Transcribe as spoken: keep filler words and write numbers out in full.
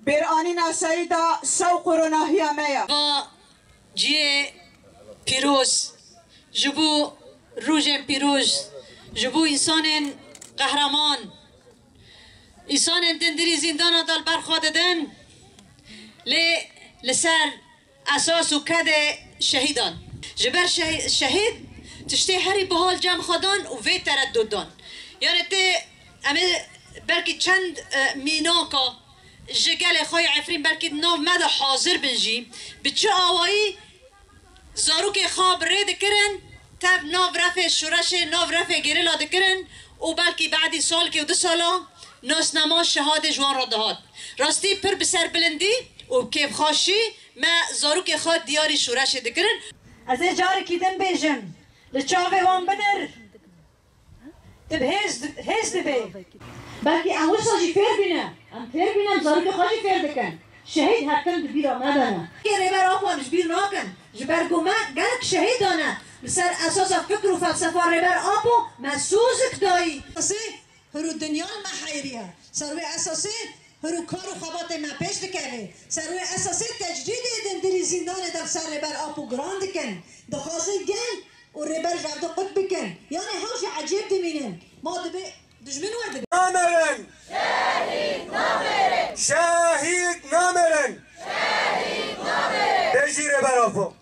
Bêranîna şehîda şewq û ronahiya me ye. Va cihê pîroz, ji bo rojên pîroz, ji bo însanên qehreman, însanên dindirî zîndana de li ber xwe didin, lê li ser esas û kedê şehîdan. Ji ber şehî-, şehîd tiştê herî biha li cem xwe dan û vê tereddût dan. Yanî tê em ê belkî çend, e, mînaka ji gelê xwe yê Efrîn belkî di nav me de hazir bin jî, bi çi awayî zarokê xwe bi rê dikirin, tev nav refê şoreşê, nav refê gerîla dikirin û belkî badî salkê û du sala nasnama şehadê ji wan re dihat. Rastî pir bi serbilindî û kêfxweşî me zarokê xwe diyarî şoreşê dikirin. Ez ê carekî din bêjim, li çavê wan binir, tu bi hêz, hêz dibê. Belkî em wisa jî fêr bîne. Em fêr bîne, em zarokê xwe jî fêr dikin. Şehîd her tim di bîra me de ne. Rêber Apo em ji bîr nakin. Ji ber ku me gelek şehîd dane. Li ser esasa fikr û felsefa Rêber Apo me sûzik dayî. Hir û dinya li me heyriye. Ser wê esasê hir û kar û xebatê me pêş dikeve. Ser wê esasê tecrîdê dindirî zîndanê de li ser Rêber Apo giran dikin. Dixwazin gel û Rêber ji hev du qut bikin. Yanî hew jî ecêb dimînin. Ma dibê dijmin wer dibin. Namerin! Şehîd namerin! Şehîd namerin! Şehîd namerin! Dejî Rêber Apo!